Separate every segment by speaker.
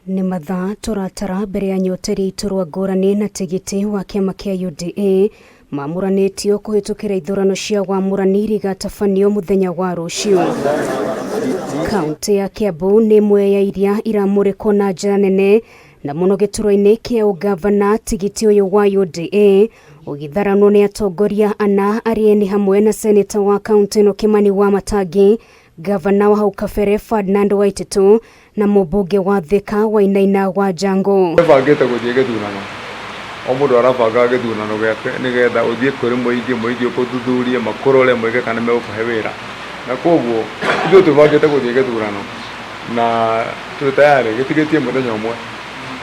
Speaker 1: Nĩ mathaa tũratara mbere ya nyota iria iturwa ngũrani na tigiti wa kĩama kĩa UDA mamũranĩtio kũhĩtũkĩra ithurano cia wamũrani iria igatabanio mũthenya wa rũciũ. Kaũntĩ ya Kiambu nĩ ĩmwe ya iria iramũrĩkwo na njĩra nene na mũno gĩturwa-inĩ kĩa ũgavana tigiti ũyũ wa UDA ũgĩtharanwo nĩ atongoria ana arĩa nĩ hamwe na seneta wa kaũntĩ ĩno Kimani Wamatangi, gavana wa hau kabere Ferdinand Waititu na mũmbunge wa Thika Wainaina wa Njangu.
Speaker 2: Bangĩte gũthiĩ gĩthurano, o mũndũ arabanga gĩthurano gĩake nĩgetha ũthiĩ kũrĩ mũingĩ, mũingĩ ũkũthuthurie, makũrore moige kana nĩmegũkũhe wĩra, na koguo ithuĩ twĩbangĩte gũthiĩ gĩthurano na twĩ tayarĩ, gĩtigĩtie mũthenya ũmwe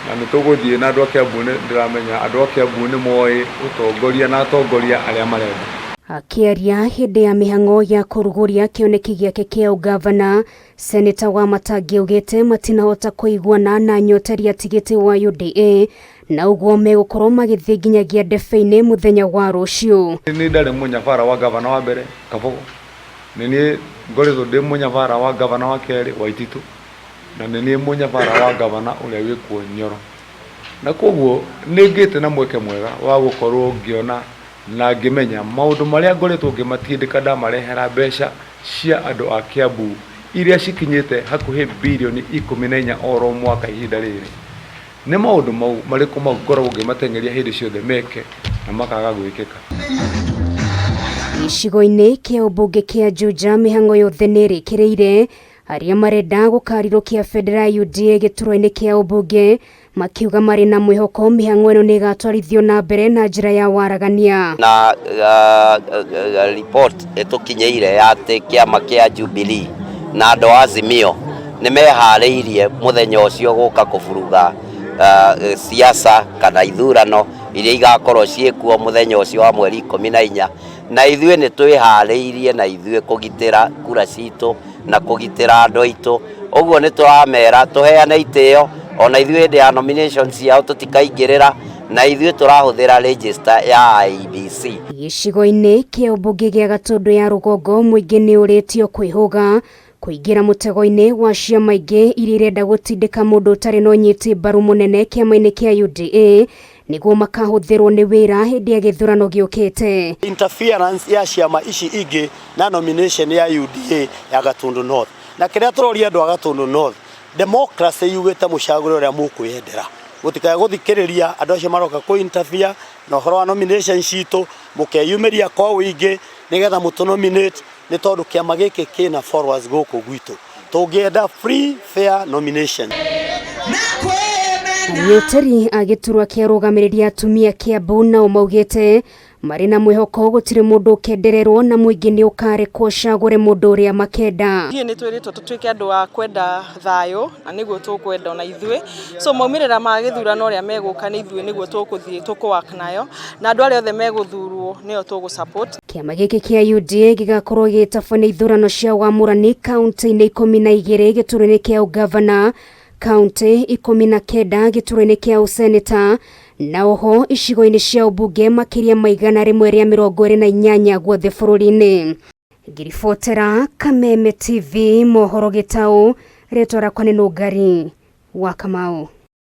Speaker 2: na nĩ tũgũthiĩ na andũ a Kiambu nĩ ndĩramenya andũ a Kiambu nĩ moĩ ũtongoria na atongoria arĩa marenda.
Speaker 1: Akĩaria hĩndĩ ya mĩhang'o ya kũrugũria kĩoneki gĩake kĩa ũgavana, Seneta Wamatangi augĩte matinahota kũiguana na nyoteri atigĩte wa UDA na ũguo megũkorwo magĩthiĩ nginyagia ndebe-inĩ mũthenya wa rũciũ.
Speaker 2: Nĩ ndarĩ mũnyabara wa gavana wa mbere Kabogo, nĩ niĩ ngoretwo ndĩ mũnyabara wa gavana wa kerĩ Waititu, na nĩ niĩ mũnyabara wa gavana ũrĩa wĩkuo Nyoro. Na koguo nĩ ngĩte na mweke mwega wa gũkorwo ngĩona na ngĩmenya maũndũ marĩa ngoretwo ngĩmatindĩka ndamarehera mbeca cia andũ a Kiambu iria cikinyĩte hakuhĩ birioni 14 oro mwaka ihinda rĩrĩ. Nĩ maũndũ mau marĩkũ mau ngoragwo ngĩmateng'eria hĩndĩ ciothe meke na makaga gwĩkĩka.
Speaker 1: Gĩcigo-inĩ kĩa ũmbunge kĩa Juja mĩhang'o yothe nĩ ĩrĩkĩrĩire arĩa marenda gũkarirũkia bendera ya UDA gĩturwa-inĩ kĩa ũmbunge makiuga marĩ na mwĩhoko mĩhang'o ĩno nĩ ĩgatwarithio na mbere na njĩra ya waragania.
Speaker 3: Na report ĩtũkinyĩire ya atĩ kĩama kĩa Jubilee na andũ a Azimio nĩ meharĩirie mũthenya ũcio gũka kũburuga siasa kana ithurano iria igakorwo ciĩkuo mũthenya ũcio wa mweri 14, na ithuĩ nĩ twĩharĩirie na ithuĩ kũgitĩra kura citũ na kũgitĩra andũ aitũ. Ũguo nĩ tũramera tũheane itĩo ona ithuĩ hĩndĩ ya nomination ciao tũtikaingĩrĩra, na ithuĩ tũrahũthĩra register ya IEBC.
Speaker 1: Gĩcigo-inĩ kĩa ũmbunge gĩa Gatũndũ ya rũgongo mũingĩ nĩ ũrĩtio kwĩhũga kũingĩra mũtego-inĩ wa ciama ingĩ iria irenda gũtindĩka mũndũ ũtarĩ na ũnyiti mbaru mũnene kĩama-inĩ kĩa UDA nĩguo makahũthĩrwo nĩ wĩra hĩndĩ ya gĩthurano gĩũkĩte.
Speaker 4: Interference ya ciama ici ingĩ na nomination ya UDA ya Gatundu North, na kĩrĩa tũroria andũ a Gatundu North, democracy yugĩte mũcagũre ũrĩa mũkwĩyendera, mũtikae gũthikĩrĩria andũ acio maroka kũ interfere na ũhoro wa nomination citũ, mũkeyumĩria kwa ũingĩ nĩgetha mũtũ nominate, nĩ tondũ kĩama gĩkĩ kĩna followers gũkũ gwitũ, tũngĩenda free fair nomination.
Speaker 1: Anyitĩri a gĩturwa kĩa arũgamĩrĩri atumia Kiambu nao maugĩte marĩ na mwĩhoko gũtirĩ mũndũ ũkendererwo na mũingĩ nĩ ũkarekwo ũcagũre mũndũ ũrĩa makenda.
Speaker 5: Ithuĩ nĩ twĩrĩtwo tũtuĩke andũ a kwenda thayũ na nĩguo tũkwenda ona ithuĩ, so maumĩrĩra ma gĩthurano ũrĩa megũka nĩ ithuĩ nĩguo tũkũthiĩ tũkũ work nayo, na andũ arĩa othe megũthurwo nĩo tũgũ support.
Speaker 1: Kĩama gĩkĩ kĩa UDA gĩgakorwo gĩgĩtabania ithurano cia wamũrani kaũntĩ-inĩ 12 gĩturwa-inĩ kĩa ũgavana, kaũntĩ 19 gĩturwa-inĩ kĩa ũseneta, na oho icigo-inĩ cia ũmbunge makĩria ma 128 guothe bũrũri-inĩ. Ngĩribotera Kameme TV mohoro gĩtaũ, rĩtwa rĩakwa nĩ Nũngari wa Kamau.